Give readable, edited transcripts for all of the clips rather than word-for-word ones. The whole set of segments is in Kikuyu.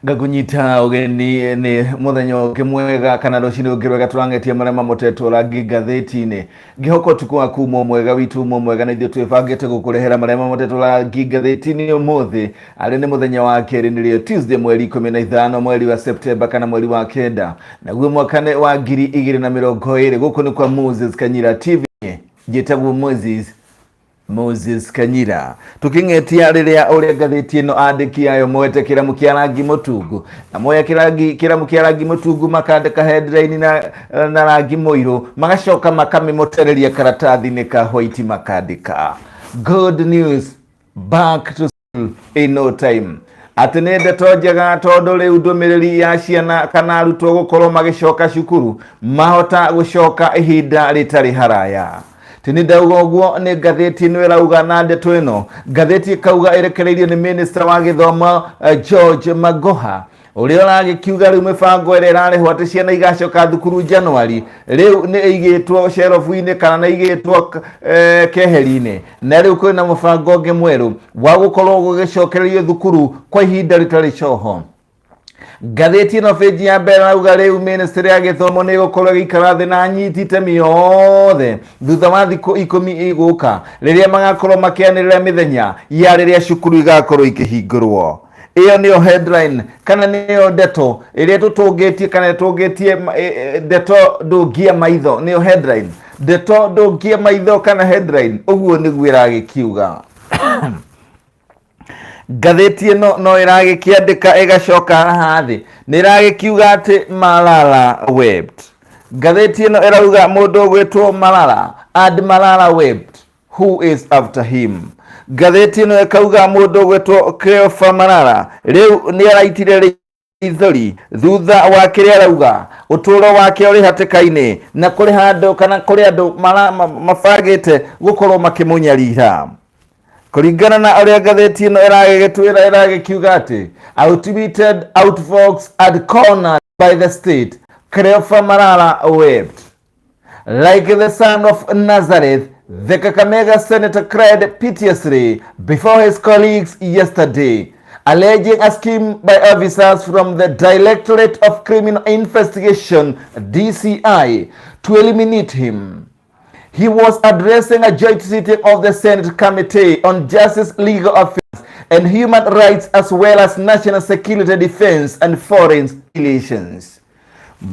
Ngakunyita ũgeni nĩ mũthenya ũngĩ mwega kana rũcinĩ ũngĩ rwega tũrang'etie marĩa mamotetwo rangi ngathĩti-inĩ. Ngĩhoka ũtukũ waku uma mwega witũ uma mwega na ithuĩ twĩbangĩte gũkũrehera marĩa mamotetwo rangi ngathĩti-inĩ ũmũthĩ arĩ nĩ mũthenya wa kerĩ nĩrĩo Tuesday mweri 15 mweri wa Septemba kana mweri wa kenda naguo mwaka nĩ wa 2020. Gũkũ nĩ kwa Moses Kanyira TV, njĩtagwo Moses Moses Kanyira. Tuking'etia rĩrĩa ũrĩa ngathĩti ĩno andĩki ayo moete kĩramu kĩa rangi mũtungu na moya kĩrangi kĩramu kĩa rangi mũtungu makandĩka headline na rangi mũirũ magacoka makamĩmotereria karatathi-inĩ ka white makandĩka good news back to school in no time, atĩ nĩ ndeto njega tondũ rĩu ndũmĩrĩri ya ciana kana arutwo gũkorwo magĩcoka cukuru mahota gũcoka ihinda rĩtarĩ haraya. Ti nĩ ndauga ũguo, nĩ ngathĩti ĩno ĩrauga na ndeto ĩno ngathĩti ĩkauga ĩrekereirio nĩ minista wa gĩthomo George Magoha ũrĩa ũragĩkiuga rĩu mĩbango ĩrĩa ĩrarehwo atĩ ciana igacoka thukuru Januari rĩu nĩ ĩigĩtwo sherobu-inĩ kana nĩ ĩigĩtwo keheri-inĩ, na rĩu kwĩna mũbango ũngĩ mwerũ wa gũkorwo gũgĩcokererio thukuru kwa ihinda rĩtarĩ coho. Ngathĩti ĩno bĩnji ya mbere rauga rĩu ministry ya gĩthomo nĩ ĩgũkorwo ĩgĩikara thĩ na anyiti itemi othe thutha wa thikũ 10 igũka rĩrĩa magakorwo makĩanĩrĩra mĩthenya ya rĩrĩa cukuru igakorwo ikĩhingũrwo. Ĩyo nĩyo headline kana nĩyo ndeto ĩrĩa tũtũngĩtie kana ĩtũngĩtie ndeto ndũngie maitho, nĩyo headline, ndeto ndũngie maitho kana headline, ũguo nĩguo ĩragĩkiuga. Ngathĩti ĩno no ĩragĩkĩandĩka ĩgacoka haha thĩ nĩ ĩragĩkiuga atĩ Malala wept. Ngathĩti ĩno ĩrauga mũndũ ũgwĩtwo Malala and Malala wept, who is after him. Ngathĩti ĩno ĩkauga mũndũ ũgwĩtwo Cleofa Malala rĩu nĩ araitire rĩithori thutha wa kĩrĩa arauga ũtũũro wake ũrĩ hatĩka-inĩ na kũrĩ handũ kana kũrĩ andũ mabangĩte gũkorwo makĩmũnyarira. Kũringana na ũrĩa ngathĩti ĩno ĩragĩgĩtwĩra, ĩragĩkiuga atĩ outwitted, outfoxed and cornered by the state, Cleofa Malala wept. Like the son of Nazareth, the Kakamega senator cried piteously before his colleagues yesterday, alleging a scheme by officers from the Directorate of Criminal Investigation, DCI, to eliminate him. He was addressing a joint sitting of the Senate Committee on Justice, Legal Affairs and Human Rights, as well as National Security, Defense and Foreign Relations.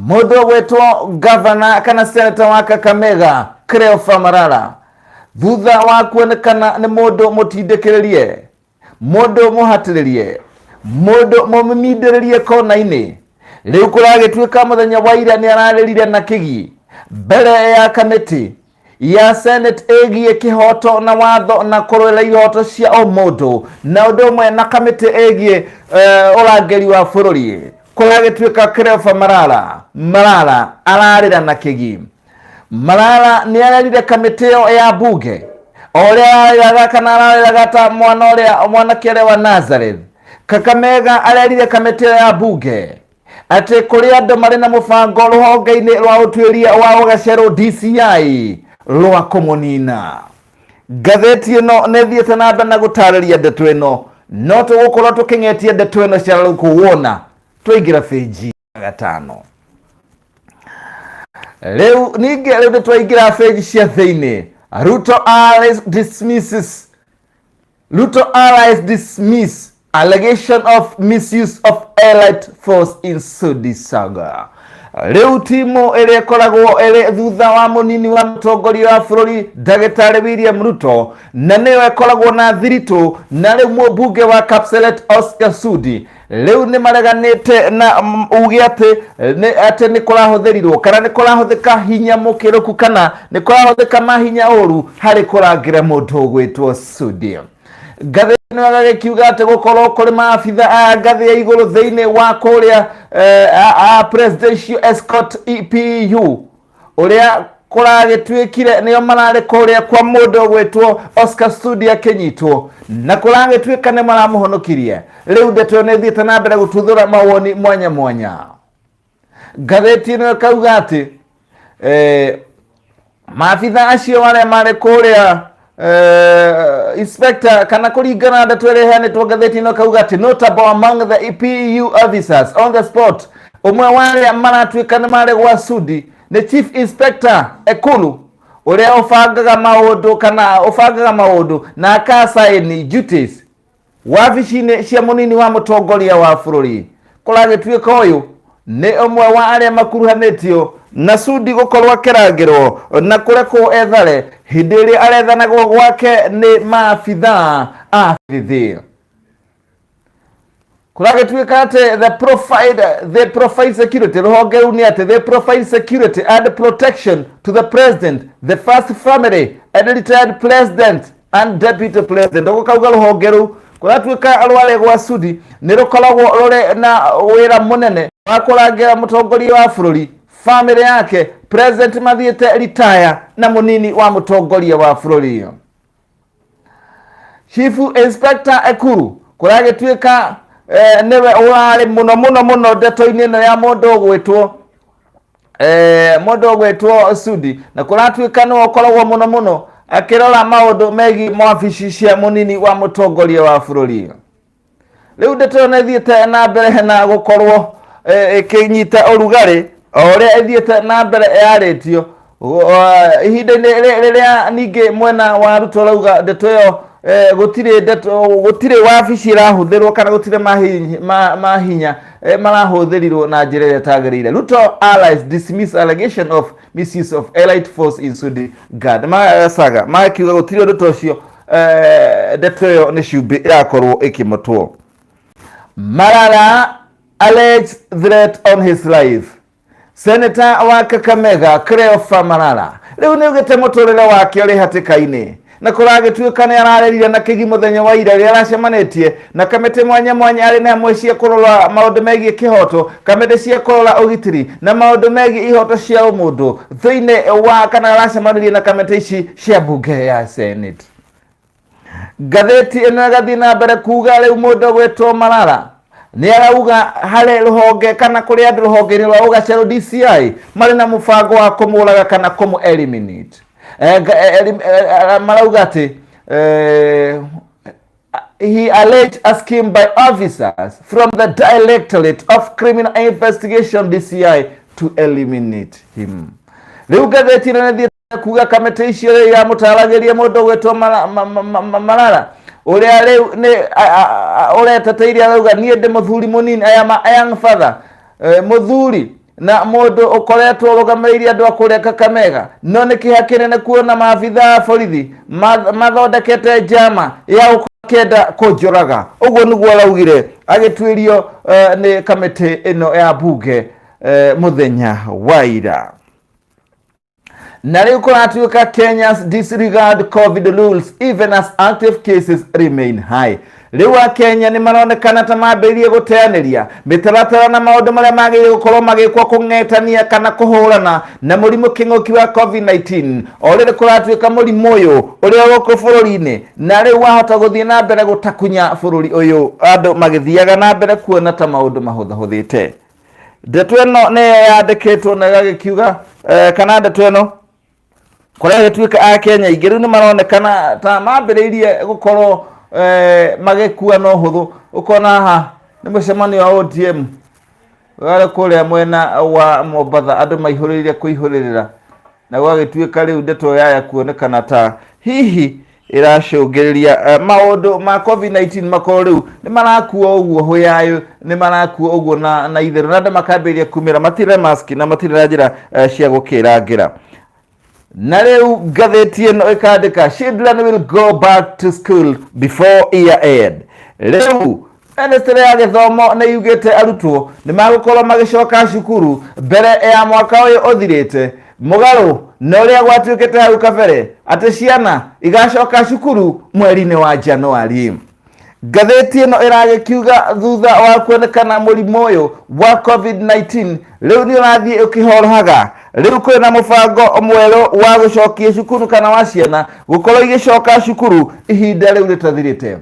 Mũndũ ũgwĩtwo gavana kana seneta wa Kakamega Cleofa Malala thutha wa kuonekana nĩ mũndũ mũtindĩkĩrĩrie, mũndũ mũhatĩrĩrie, mũndũ mũmindĩrĩrie kona-inĩ, rĩu kũragĩtuĩka mũthenya wa ira nĩ ararĩrire na kĩgi mbere ya kamĩtĩ ya Senate ĩgiĩ kĩhoto na watho na kũrũĩra ihoto cia o mũndũ na ũndũ ũmwe na kamĩtĩ ĩgiĩ ũrangĩri wa bũrũri. Kũragĩtuĩka Cleofa Malala ararĩra na kĩgi. Malala nĩ arerire kamĩtĩ ĩyo ya bunge o ũrĩa ararĩraga kana ararĩraga ta mwana ũrĩa mwanake ũrĩa wa Nazareth Kakamega, arerire kamĩtĩ ĩyo ya bunge atĩ kũrĩ andũ marĩ na mũbango rũhonge-inĩ rwa ũtuĩria wa ũgacerũ DCI rwa kũmũnina. Ngathĩti ĩno nĩ ĩthiĩte na mbere na gũtarĩria ndeto ĩno, no tũgũkorwo tũkĩng'etia ndeto ĩno cia kuona twaingĩra bĩnji ya gatano. Rĩu ningĩ rĩu nĩ twaingĩra bĩnji cia thĩinĩ. Ruto allies dismiss allegation of misuse of elite force in Sudi saga. Rĩu timu ĩrĩa ĩkoragwo ĩrĩ thutha wa mũnini wa mũtongoria wa bũrũri ndagĩtarĩ William Ruto na nĩyo ĩkoragwo na thiritũ na rĩu mũmbunge wa Kapseret Oscar Sudi rĩu nĩ mareganĩte na uge atĩ nĩ kũrahũthĩrirwo kana nĩ kũrahũthĩka hinya mũkĩrũku kana nĩ kũrahũthĩka mahinya ũru harĩ kũrangĩra mũndũ ũgwĩtwo Sudi. Ngathĩti ĩno ĩgagĩkiuga atĩ gũkorwo kũrĩ maabitha a ngathĩ ya igũrũ thĩinĩ wa kũrĩa a Presidential Escort EPU ũrĩa kũragĩtuĩkire nĩo mararĩ kũrĩa kwa mũndũ ũgwĩtwo Oscar Sudi akĩnyitwo na kũragĩtuĩka nĩ maramũhonokirie. Rĩu ndeto ĩyo nĩ ĩthiĩte na mbere gũtuthũra mawoni mwanya mwanya. Ngathĩti ĩno ĩkauga atĩ maabitha acio arĩa marĩ kũrĩa Inspector kana kũringana na ndeto ĩrĩa ĩheanĩtwo ngathĩti ĩno kauga atĩ notable among the PU officers on the spot, ũmwe wa arĩa maratuĩka nĩ marĩ gwa Sudi nĩ Chief Inspector Ekulu ũrĩa ũbangaga maũndũ kana ũbangaga maũndũ na akasaini duties wabici-inĩ cia mũnini wa mũtongoria wa bũrũri. Kũragĩtuĩka ũyũ nĩ ũmwe wa arĩa makuruhanĩtio na Sudi gũkorwo akĩrangĩrwo na kũrekwo ethare hĩndĩ ĩrĩa arethanagwo gwake nĩ maabithaa a borithi. Kũragĩtuĩka atĩ the provide security, rũhonge rũu nĩ atĩ they provide security and protection to the president, the first family and retired president and deputy president. Ũguo kauga rũhonge rũu kũratuĩka rwarĩ gwa Sudi nĩ rũkoragwo rũrĩ na wĩra mũnene wa kũrangĩra mũtongoria wa bũrũri, family yake, president mathiĩte retire na mũnini wa mũtongoria wa bũrũri. Chief Inspector Ekuru kũragĩtuĩka nĩwe ũrarĩ mũno mũno mũno ndeto-inĩ ĩno ya mũndũ ũgwĩtwo Sudi, na kũratuĩka nĩwe ũkoragwo mũno mũno akĩrora maũndũ megiĩ mawabici cia mũnini wa mũtongoria wa bũrũri. Rĩu ndeto ĩyo nĩ ĩthiĩte na mbere na gũkorwo ĩkĩnyita ũrugarĩ o ũrĩa ĩthiĩte na mbere yarĩtio ihinda-inĩ rĩrĩa ningĩ mwena wa Ruto rauga ndeto ĩyo gũtirĩ ndeto, gũtirĩ wabici ĩrahũthĩrwo kana gũtirĩ mahinya marahũthĩrirwo na njĩra ĩrĩa ĩtagĩrĩire. Ruto allies dismiss allegation of misuse of elite force in Sudi guard. Magacaga magakiuga gũtirĩ ũndũ ta ũcio, ndeto ĩyo nĩ cumbĩ ĩrakorwo ĩkĩmotwo. Malala alleged threat on his life. Senator wa Kakamega Cleophas Malala rĩu nĩ augĩte mũtũrĩre wake ũrĩ hatĩka-inĩ, na kũragĩtuĩka nĩ ararĩrire na kĩgi mũthenya wa ira rĩrĩa aracemanĩtie na kamĩtĩ mwanya mwanya arĩ na hamwe cia kũrora maũndũ megiĩ kĩhoto, kamĩtĩ cia kũrora ũgitĩri na maũndũ megiĩ ihoto cia ũmũndũ thĩinĩ wa kana aracemanirie na kamĩtĩ ici cia mbunge ya Senate. Ngathĩti ĩno ĩgathiĩ na mbere kuga rĩu mũndũ ũgwĩtwo Malala nĩ arauga harĩ rũhonge kana kũrĩ andũ rũhonge-inĩ rwa ũgacerũ DCI marĩ na mũbango wa kũmũraga kana kũmũ eliminate. Marauga atĩ he alleged a scheme by officers from the Directorate of Criminal Investigation, DCI, to eliminate him. Rĩu ngathĩti ĩno nĩ kuga kamĩtĩ icio rĩu iramũtaragĩria mũndũ ũgwĩtwo Malala ũrĩa rĩu nĩ ũreteteire, arauga niĩ ndĩ mũthuri mũnini, I am a young father, mũthuri na mũndũ ũkoretwo ũrũgamĩrĩire andũ a kũrĩa Kakamega, no nĩ kĩeha kĩnene kuona maabithaa a borithi mathondekete njama ya gũkorwo kenda kũnjũraga. Ũguo nĩguo araugire agĩtuĩrio nĩ kamĩtĩ ĩno ya mbunge mũthenya wa ira. Na rĩu kũratuĩka Kenyans disregard COVID rules even as active cases remain high. Rĩu akenya nĩ maronekana ta mambĩrĩrie gũteanĩria mĩtaratara na maũndũ marĩa magĩrĩire gũkorwo magĩkwo kũng'etania kana kũhũrana na mũrimũ kĩng'ũki wa COVID-19, o rĩrĩ kũratuĩka mũrimũ ũyũ ũrĩa gũkũ bũrũri-inĩ na rĩu wahota gũthiĩ na mbere gũtakunya bũrũri ũyũ, andũ magĩthiaga na mbere kuona ta maũndũ mahũthahũthĩte. Ndeto ĩno nĩyo yandĩkĩtwo na ĩgagĩkiuga kana ndeto ĩno kũrĩa gĩtuĩka akenya aingĩ rĩu nĩ maronekana ta mambĩrĩirie gũkorwo magĩkua na ũhũthũ. Ũkona haha nĩ mũcemanio wa ODM warĩ kũrĩa mwena wa Mombatha, andũ maihũrĩrĩire kũihũrĩrĩra, na gwagĩtuĩka rĩu ndeto yaya kuonekana ta hihi ĩracũngĩrĩria maũndũ ma COVID-19 makorwo rĩu nĩ marakua ũguo hũyayũ, nĩ marakua ũguo na itherũ, na andũ makambĩrĩria kumĩra matirĩ na mask na matirĩ na njĩra cia gũkĩrangĩra. Na rĩu ngathĩti ĩno ĩkandĩka children will go back to school before year end. Rĩu ministry ya gĩthomo nĩ yugĩte arutwo nĩ magũkorwo magĩcoka cukuru mbere ya mwaka ũyũ ũthirĩte, mũgarũ na ũrĩa gwatuĩkĩte hau kabere atĩ ciana igacoka cukuru mweri-inĩ wa Januari. Ngathĩti ĩno ĩragĩkiuga thutha wa kuonekana mũrimũ ũyũ wa COVID-19 rĩu nĩ ũrathiĩ ũkĩhorohaga, rĩu kwĩna mũbango mwerũ wa gũcokia cukuru kana wa ciana gũkorwo igĩcoka cukuru ihinda rĩu rĩtathirĩte.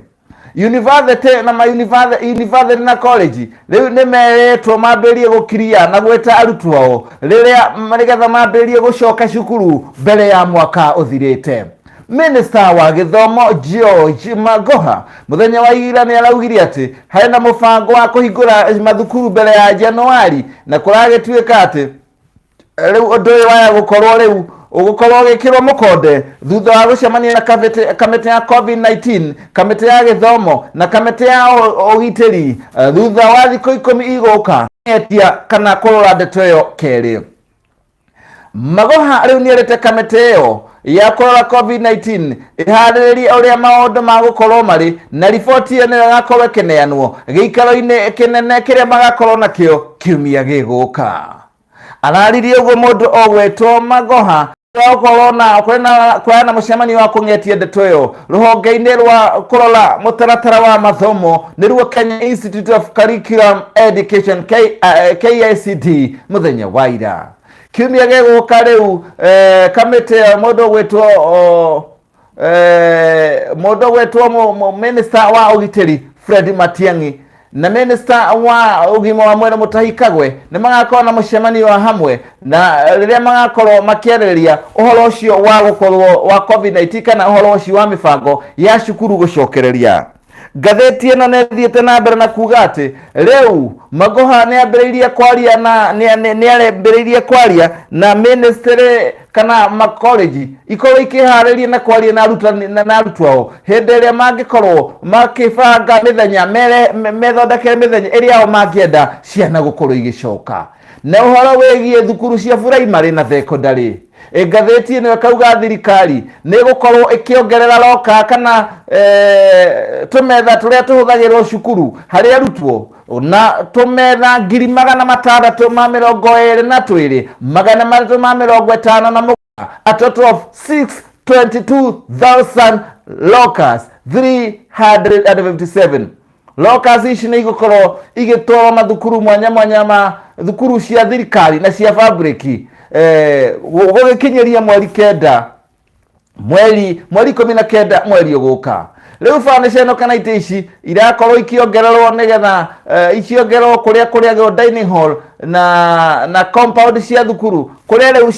University na ma university na college rĩu nĩ meretwo mambĩrĩrie gũkiria na gwĩta arutwo ao rĩrĩa nĩgetha mambĩrĩrie gũcoka cukuru mbere ya mwaka ũthirĩte. Minista wa gĩthomo George Magoha mũthenya wa ira nĩ araugire atĩ harĩ na mũbango wa kũhingũra mathukuru mbere ya Januari, na kũragĩtuĩka atĩ rĩu ũndũ ũyũ waya gũkorwo rĩu ũgũkorwo ũgĩkĩrwo mũkonde thutha wa gũcemania na kamĩtĩ ya COVID-19, kamĩtĩ ya gĩthomo na kamĩtĩ ya ũgitĩri thutha wa thikũ 10 igũka etia kana kũrora ndeto ĩyo kerĩ. Magoha rĩu nĩerĩte kamĩtĩ ĩyo ya kũrora COVID-19 ĩharĩrĩrie ũrĩa maũndũ magũkorwo marĩ, na riboti ĩyo nĩyo ĩgakorwo ĩkĩneanwo gĩikaro-inĩ kĩnene kĩrĩa magakorwo nakĩo kiumia gĩgũka. Araririe ũguo mũndũ ogwetwo Magoha gũkorwo na kwĩna mũcemanio wa kũng'etia ndeto ĩyo rũhonge-inĩ rwa kũrora mũtaratara wa mathomo nĩruo Kenya Institute of Curriculum Education KICD mũthenya wa ira. Kiumia gĩgũka rĩu kamĩtĩ ĩyo mũndũ ũgwĩtwo mũndũ ũgwĩtwo minister wa ũgitĩri Fred Matiang'i na minister wa ũgima wa mwĩrĩ Mutahi Kagwe nĩ magakorwo na mũcemanio wa hamwe, na rĩrĩa magakorwo makĩarĩrĩria ũhoro ũcio wa gũkorwo wa COVID-19 kana ũhoro ũcio wa mĩbango ya cukuru gũcokereria. Ngathĩti ĩno nĩ ĩthiĩte na mbere na kuga atĩ rĩu Magoha nĩ ambĩrĩirie kwaria na nĩ arambĩrĩirie kwaria na ministry kana makoleji ikorwo ikĩharĩria na kwaria na arutani na arutwo ao hĩndĩ ĩrĩa mangĩkorwo makĩbanga mĩthenya methondekere mĩthenya ĩrĩa o mangĩenda ciana gũkorwo igĩcoka. Na ũhoro wĩgiĩ thukuru cia primary na secondary, ngathĩti ĩno ĩkauga thirikari nĩ ĩgũkorwo ĩkĩongerera loka kana tũmetha tũrĩa tũhũthagĩrwo cukuru harĩ arutwo, na tũmetha 622,357, a total of 622,000 lockers 357. Lockers ici nĩ igũkorwo igĩtwarwo mathukuru mwanya mwanya ma thukuru cia thirikari na cia public gũgĩkinyĩria mweri kenda, mweri 19 mweri ũgũka. Rĩu furniture ĩno kana itĩ ici irakorwo ikĩongererwo nĩgetha ikĩongererwo kũrĩa kũrĩagĩrwo dining hall na compound cia thukuru kũrĩa rĩu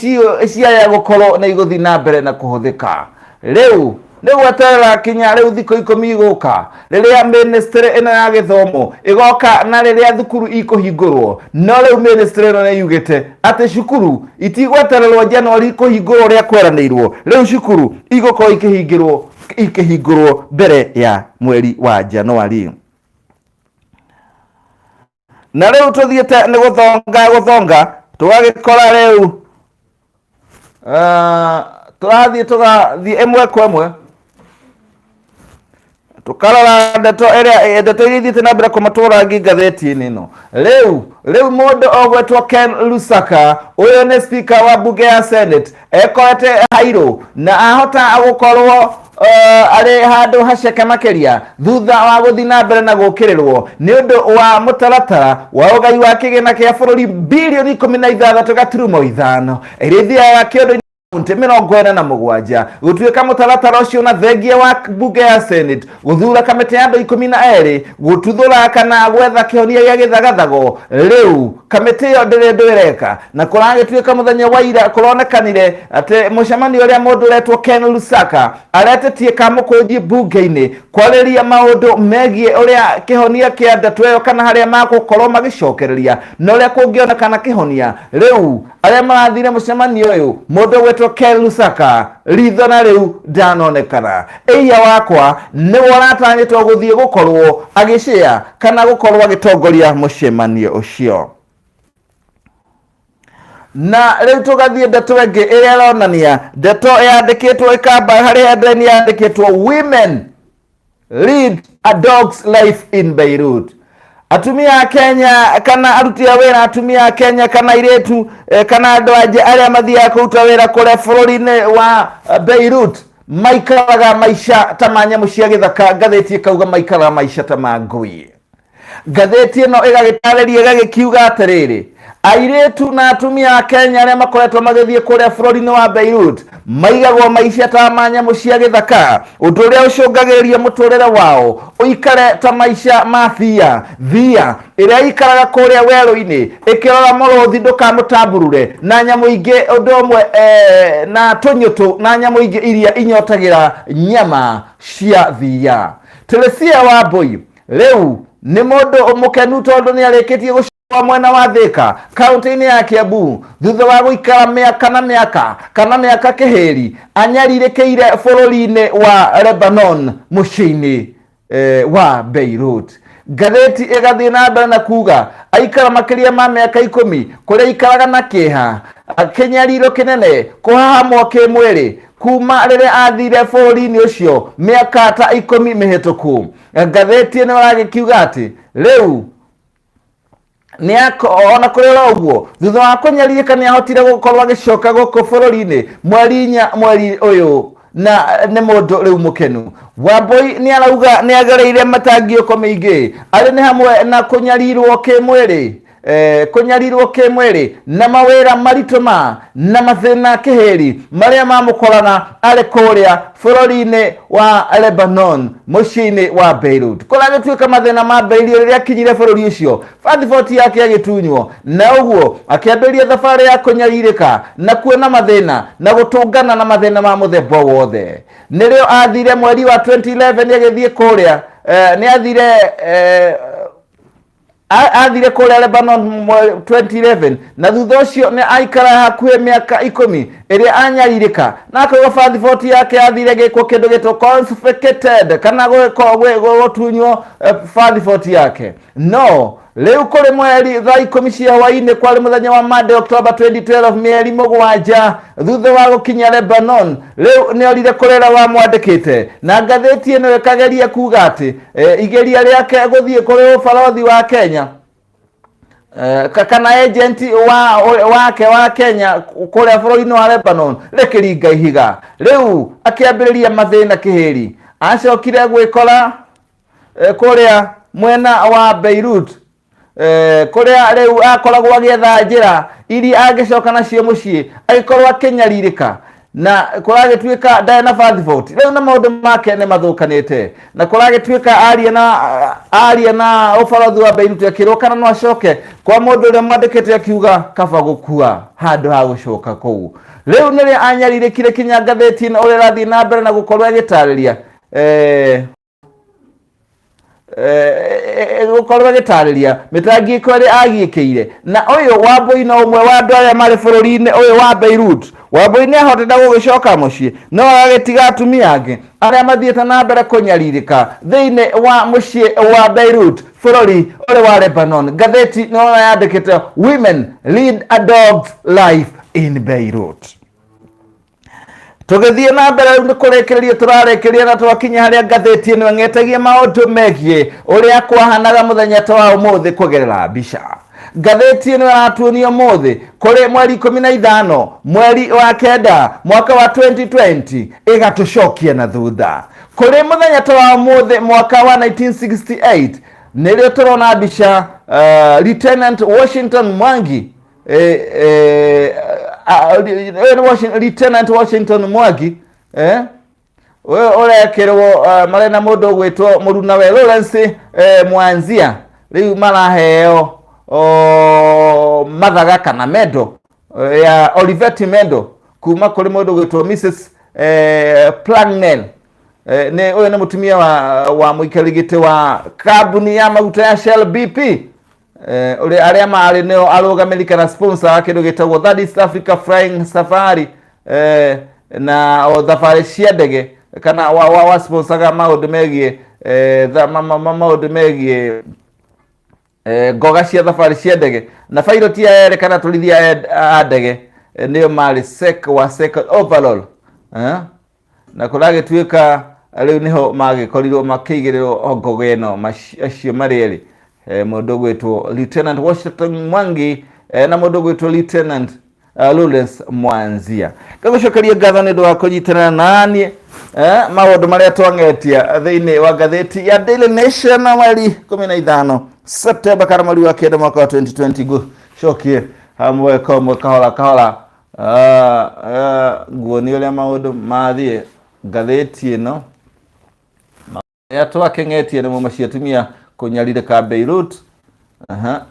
ciaya gũkorwo nĩ igũthiĩ na mbere na kũhũthĩka. Rĩu nĩ gweterera kinya rĩu thikũ 10 igũka rĩrĩa ministry ĩno ya gĩthomo ĩgoka na rĩrĩa thukuru ikũhingũrwo. No rĩu ministry ĩno nĩ yugĩte atĩ cukuru itigwetererwo January kũhingũrwo ũrĩa kweranĩirwo. Rĩu cukuru igũkorwo ikĩhingũrwo mbere ya mweri wa January. Na rĩu tũthiĩte nĩ gũthonga tũgagĩkora rĩu tũrathiĩ tũgathiĩ ĩmwe kwa ĩmwe tũkarora ndeto ĩrĩa ndeto iria ithiĩte na mbere kũmatũra ngi ngathĩti-inĩ ĩno. Rĩu mũndũ ogwetwo Ken Lusaka, ũyũ nĩ speaker wa bunge ya Senate, ekorete hairũ na ahota gũkorwo arĩ handũ haceke makĩria thutha wa gũthiĩ na mbere na gũkĩrĩrwo nĩ ũndũ wa mũtaratara wa ũgai wa kĩgĩna kĩa bũrũri bilioni 16.5 ĩrĩa ĩthiaga kĩondo-inĩ kaunti 47 gũtuĩka mũtaratara ũcio na thengia wa bunge ya Senate gũthura kamĩtĩ ya andũ 12 gũtuthũra kana gwetha kĩhonia gĩa gĩthagathago. Rĩu kamĩtĩ ĩyo ndĩrĩ ũndũ ĩreka, na kũragĩtuĩka mũthenya wa ira kũronekanire atĩ mũcemanio ũrĩa mũndũ ũretwo Ken Lusaka aretĩtie kamũkũnji bunge-inĩ kwarĩria maũndũ megiĩ ũrĩa kĩhonia kĩa ndeto ĩyo kana harĩa magũkorwo magĩcokereria na ũrĩa kũngĩonekana kĩhonia. Rĩu arĩa marathire mũcemanio ũyũ mũndũ ũgwĩtwo Ken Lusaka ritho na rĩu ndanonekana. Ĩia wakwa nĩwe ũratanyĩtwo gũthiĩ gũkorwo agĩcĩa kana gũkorwo agĩtongoria mũcemanio ũcio. Na rĩu tũgathiĩ ndeto ĩngĩ ĩrĩa ĩronania ndeto yandĩkĩtwo ĩkamba harĩ headline yandĩkĩtwo women lead a dog's life in Beirut. Atumia a Kenya kana aruti a wĩra atumia a Kenya kana airĩtu kana andũ anja arĩa mathiaga kũruta wĩra kũrĩa bũrũri-inĩ wa Beirut maikaraga maica ta ma nyamũ cia gĩthaka. Ngathĩti ĩkauga maikaraga maica ta ma ngui. Ngathĩti ĩno ĩgagĩtarĩria ĩgagĩkiuga atĩrĩrĩ, Airĩtu na atumia a Kenya arĩa makoretwo magĩthiĩ kũrĩa bũrũri-inĩ wa Beirut maigagwo maica ta ma nyamũ cia gĩthaka, ũndũ ũrĩa ũcũngagĩrĩria mũtũrĩre wao ũikare ta maica ma thia thia ĩrĩa ĩikaraga kũrĩa werũ-inĩ ĩkĩrora mũrũthi ndũkamũtamburure na nyamũ ingĩ ũndũ ũmwe na tũnyũtũ na nyamũ ingĩ iria inyotagĩra nyama cia thia. Teresia Wambui rĩu nĩ mũndũ mũkenu tondũ nĩ arĩkĩtie gũcoka mwena wa Thika kaunti-inĩ ya Kiambu thutha wa gũikara mĩaka na mĩaka kana mĩaka kĩhĩri anyarirĩkĩire bũrũri-inĩ wa Lebanon mũciĩ-inĩ wa Beirut. Ngathĩti ĩgathiĩ na mbere na kuga aikara makĩria ma mĩaka 10 kũrĩa aikaraga na kĩeha, kĩnyariro kĩnene, kũhahamwo kĩmwĩrĩ kuma rĩrĩa athire bũrũri-inĩ ũcio mĩaka ta 10 mĩhĩtũku. Ngathĩti ĩno ĩragĩkiuga atĩ rĩu ona kũrĩ oro ũguo thutha wa kũnyarirĩka nĩ ahotire gũkorwo agĩcoka gũkũ bũrũri-inĩ mweri 4 mweri ũyũ na nĩ mũndũ rĩu mũkenu. Wambui nĩ arauga nĩ agereire mĩtangĩko mĩingĩ arĩ nĩ hamwe na kũnyarirwo kĩmwĩrĩ, kũnyarirwo kĩmwĩrĩ na mawĩra maritũ ma na mathĩna kĩhĩri marĩa mamũkoraga arĩ kũrĩa bũrũri-inĩ wa Lebanon mũciĩ-inĩ wa Beirut. Kũragĩtuĩka mathĩna mambĩrĩirie rĩrĩa akinyire bũrũri ũcio, passport yake agĩtunywo, na ũguo akĩambĩrĩria thabarĩ ya kũnyarirĩka na kuona mathĩna na gũtũngana na mathĩna ma mũthemba wothe. Nĩrĩo athire mweri wa 2011 agĩthiĩ kũrĩa, nĩ athire, athire kũrĩa Lebanon 2011 na thutha ũcio nĩ aikara hakuhĩ mĩaka 10 ĩrĩa anyarirĩka na akauga passport yake yathire gĩkwo kĩndũ gĩtwo confiscated kana gũtunywo passport yake. No rĩu kũrĩ mweri thaa 10 cia hwaĩ-inĩ kwarĩ mũthenya wa Monday October 2012 mĩeri 7 thutha wa gũkinya Lebanon rĩu nĩ orire kũrera wamwandĩkĩte na ngathĩti ĩno ĩkageria kuga atĩ igeria rĩake gũthiĩ kũrĩ ũbarothi wa Kenya kana agent wake wa Kenya kũrĩa bũrũri-inĩ wa Lebanon rĩkĩringa ihiga. Rĩu akĩambĩrĩria mathĩna kĩhĩri, acokire gwĩkora kũrĩa mwena wa Beirut kũrĩa rĩu akoragwo agĩetha njĩra iria angĩcoka nacio mũciĩ agĩkorwo akĩnyarirĩka na kũragĩtuĩka ndarĩ na passport rĩu na maũndũ make nĩ mathũkanĩte na kũragĩtuĩka aria na ũbarothi wa Beirut akĩrwo kana no acoke kwa mũndũ ũrĩa mwandĩkĩte akiuga kaba gũkua handũ ha gũcoka kũu. Rĩu nĩrĩo anyarirĩkire kinya ngathĩti ĩno ũrĩa ĩrathiĩ na mbere na gũkorwo ĩgĩtarĩria gũkorwo ĩgĩtarĩria mĩtangĩko ĩrĩa agiĩkĩire. Na ũyũ Wambui no ũmwe wa andũ arĩa marĩ bũrũri-inĩ ũyũ wa Beirut. Wambui nĩ ahotete gũgĩcoka mũciĩ no agagĩtiga atumia angĩ arĩa mathiĩte na mbere kũnyarirĩka thĩinĩ wa mũciĩ wa Beirut bũrũri ũrĩ wa Lebanon. Ngathĩti nĩ yandĩkĩte Women lead a dog's life in Beirut. Tũgĩthiĩ na mbere rĩu nĩ kũrĩkĩrĩria tũrarĩkĩrĩria na twakinya harĩa ngathĩti ĩno ĩng'etagia maũndũ megiĩ ũrĩa kwahanaga mũthenya ta wa ũmũthĩ kũgerera mbica. Ngathĩti ĩno ĩratuonia ũmũthĩ kũrĩ mweri 15 mweri wa 9 mwaka wa 2020 ĩgatũcokia na thutha kũrĩ mũthenya ta wa ũmũthĩ mwaka wa 1968 nĩrĩo tũrona mbica Lieutenant Washington Mwangi Lieutenant Washington Mwangi ũyũ ũrekĩrwo marĩ na mũndũ ũgwĩtwo mũrunawe Lawrence Mwanzia rĩu maraheo mathaga kana mendo ya Olivetti mendo kuma kũrĩ mũndũ ũgwĩtwo Mrs Plangnell. Nĩ ũyũ nĩ mũtumia wa mũikarĩri gĩtĩ wa kambuni ya maguta ya Shell BP ũrĩa arĩa marĩ nĩo arũgamĩrĩri kana sponsor wa kĩndũ gĩtagwo Third East Africa Flying Safari na o thabarĩ cia ndege kana wa sponsoraga maũndũ megiĩ maũndũ megiĩ ngoga cia thabarĩ cia ndege na pilot ya ere kana atwarithia a ndege nĩo marĩ sec wa second overall na kũragĩtuĩka rĩu nĩho magĩkorirwo makĩigĩrĩrwo ngoga ĩno acio marĩ erĩ mũndũ ũgwĩtwo Lieutenant Washington Mwangi na mũndũ ũgwĩtwo Lieutenant Lawrence Mwanzia. Ngagũcokeria ngatho nĩ ũndũ wa kũnyitanĩra na niĩ maũndũ marĩa twang'etia thĩinĩ wa ngathĩti ya Daily Nation mweri 15 September kana mweri wa 9 mwaka wa 2020. Cokie hamwe kamwe kahora kahora. Nguonie ũrĩa maũndũ mathiĩ ngathĩti ĩno. Arĩa twakeng'etie nĩmo macio atumia kũnyarirĩka Beirut. Aha.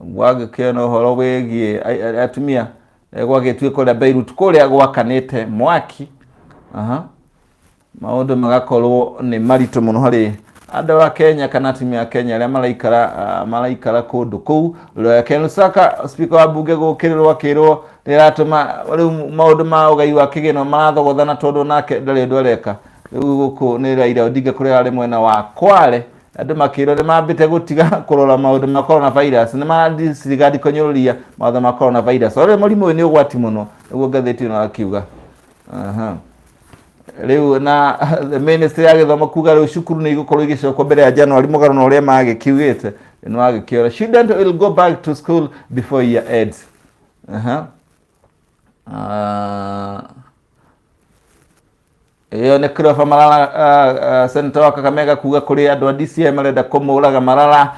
Gwagĩkĩona ũhoro wĩgiĩ atumia gwagĩtuĩka ũrĩa Beirut kũrĩa gwakanĩte mwaki. Aha. Maũndũ magakorwo nĩ maritũ mũno harĩ andũ a Kenya kana atumia a Kenya arĩa maraikara maraikara kũndũ kũu. Ken Lusaka speaker wa bunge gũkĩrĩrwo akĩrwo nĩ aratũma rĩu maũndũ ma ũgai wa kĩgĩna marathogothana tondũ nake ndarĩ ũndũ areka. Rĩu gũkũ nĩ Raila Odinga kũrĩa arĩ mwena wa Kwale andũ makĩrwo nĩ mambĩte gũtiga kũrora maũndũ ma coronavirus nĩ maradisregard kũnyũrũria mawatho ma coronavirus. O rĩu mũrimũ ũyũ nĩ ũgwati mũno nĩguo ngathĩti ĩno akiuga. Aha. Rĩu na ministry ya gĩthomo kuga rĩu cukuru nĩ igũkorwo igĩcokwo mbere ya January mũgarũ na ũrĩa magĩkiugĩte nĩ wagĩkĩora student will go back to school before year ends. Aha. Ĩyo nĩ Christopher Malala senator wa Kakamega kuga kũrĩ andũ a DCI marenda kũmũraga. Malala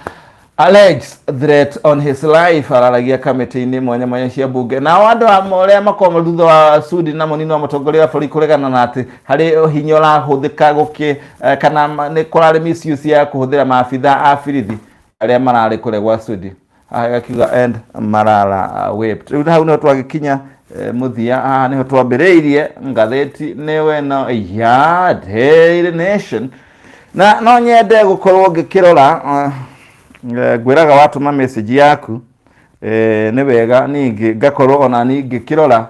alleged threat on his life araragia kamĩtĩ-inĩ mwanya mwanya cia bunge. Nao andũ arĩa makoragwo thutha wa Sudi na mũnini wa mũtongoria wa bũrũri kũregana na atĩ harĩ hinya ũrahũthĩka gũkĩ kana nĩ kũrarĩ misuse ya kũhũthĩra maabitha a birithi arĩa mararĩ kũrĩa gwa Sudi. Haha ĩgakiuga and Malala whipped. Rĩu hau nĩho twagĩkinya mũthia, haha nĩho twambĩrĩirie ngathĩti nĩwe no ya Daily Nation, na no nyende gũkorwo ngĩkĩrora ngwĩraga watũma message yaku nĩ wega ningĩ ngakorwo ona niĩ ngĩkĩrora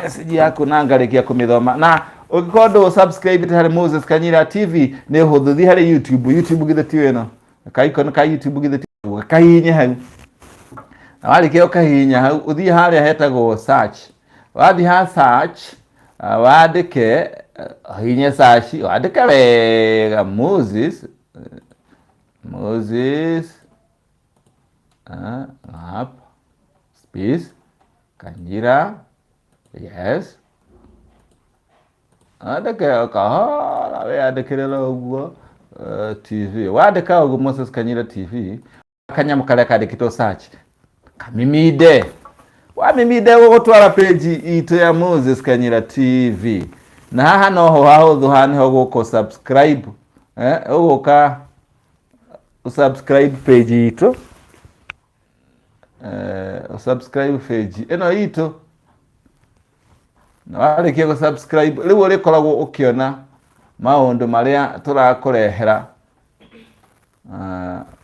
message yaku na ngarĩkia kũmĩthoma. Na ũngĩkorwo ndũ subscribe harĩ Moses Kanyira TV nĩ ũhũthũ, thiĩ harĩ YouTube. YouTube githĩ tiyo ĩno ka-icon ka YouTube githĩ ti kahihinye hau, na warĩkia ũkahihinya hau ũthiĩ harĩa hetagwo search. Wathiĩ ha search wandĩke, hihinye search, wandĩke wega Moses up space Kanyira, yes, andĩke kahora wĩyandĩkĩre ũguo TV. Wandĩka ũguo Moses Kanyira TV, kanyamũ karĩa kandĩkĩtwo search kamiminde, wamiminde gũgũtwara page itũ ya Moses Kanyira TV, na haha noho hahũthũ, haha nĩho gũkũ subscribe, ũgũka subscribe page itũ, subscribe page ĩno itũ, na warĩkia gũ subscribe rĩu ũrĩkoragwo ũkĩona maũndũ marĩa tũrakũrehera,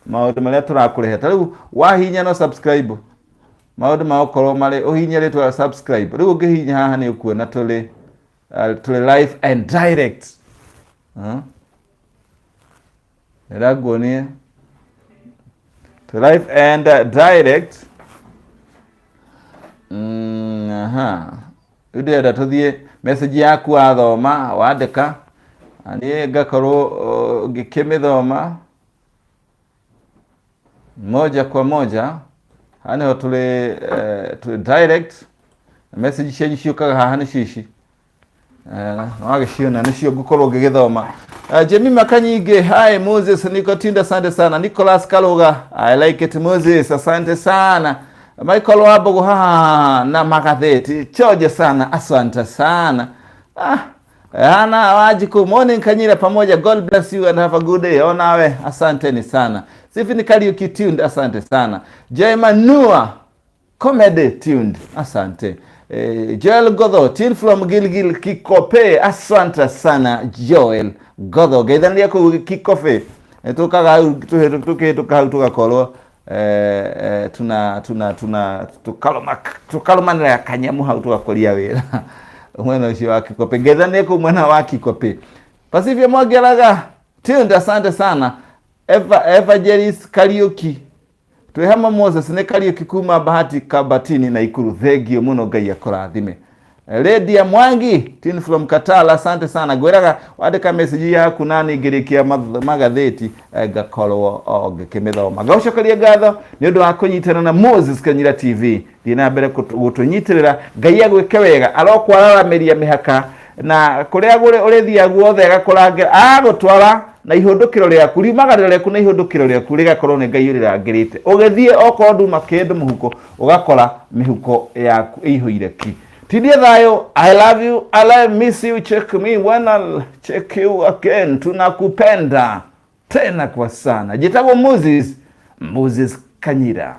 maũndũ marĩa tũrakũrehera. Ta rĩu wahihinya no subscribe, maũndũ magũkorwo marĩ ũhihinye rĩtwa subscribe. Rĩu ũngĩhihinya haha nĩ ũkuona tũrĩ live and direct. Ndĩrakuonia to live and direct. Aha. Rĩu ndĩrenda tũthiĩ message yaku wathoma wandĩka, na niĩ ngakorwo ngĩkĩmĩthoma moja kwa moja. Haha nĩho tũrĩ direct. Message cianyu ciũkaga haha nĩcio ici. Wagĩciona nĩcio ngũkorwo ngĩgĩthoma. Jemima Kanyingi, hi Moses, niko tuned, asante sana. Nicholas Kaluga, I like it Moses, asante sana. Michael Wabogo, haha na magatheti choje sana, asante sana. Ana Wajiku, morning Kanyira pamoja, God bless you and have a good day. Onawe, asanteni sana. Stephen Kariuki tuned, asante sana. Jaimanua Comedy tuned, asante. Joel Godho, tuned from Gilgil Kikope, asante sana Joel Godho. Geithania kũu Kikope. Tũkaga hau tũkĩhĩtũka hau tũgakorwo tuna tuna tuna tukarũma tũkarũmanĩra kanyamu hau tũgakũria wĩra mwena ũcio wa Kikope. Geithania kũu mwena wa Kikope. Pasifia Mwangeraga tuned, asante sana. Evangelist Kariuki, twĩ hamwe Moses, nĩ Kariuki kuma Bahati Kabatini na Ikuru, thengio mũno, Ngai akũrathime. Lydia Mwangi tin from Katala, asante sana. Ngwĩraga wandĩka message yaku na niĩ ngĩrĩkia magathĩti ngakorwo ngĩkĩmĩthoma. Ngagũcokeria ngatho nĩ ũndũ wa kũnyitana na Moses Kanyira TV. Thiĩ na mbere gũtũnyitĩrĩra, Ngai agwĩke wega, arokwararamĩria mĩhaka na kũrĩa ũrĩthiaga guothe agakũrangĩra agũtwara. na ihũndũkĩro rĩaku, riumagarĩro rĩaku na ihũndũkĩro rĩaku rĩgakorwo nĩ Ngai ũrĩrangĩrĩte. Ũgĩthiĩ okorwo nduma kĩndũ mũhuko, ũgakora mĩhuko yaku ĩihũire ki. Tindie thayũ, I love you, I love, miss you, check me when I'll check you again. Tunakupenda tena kwa sana. Njĩtagwo Moses, Moses Kanyira.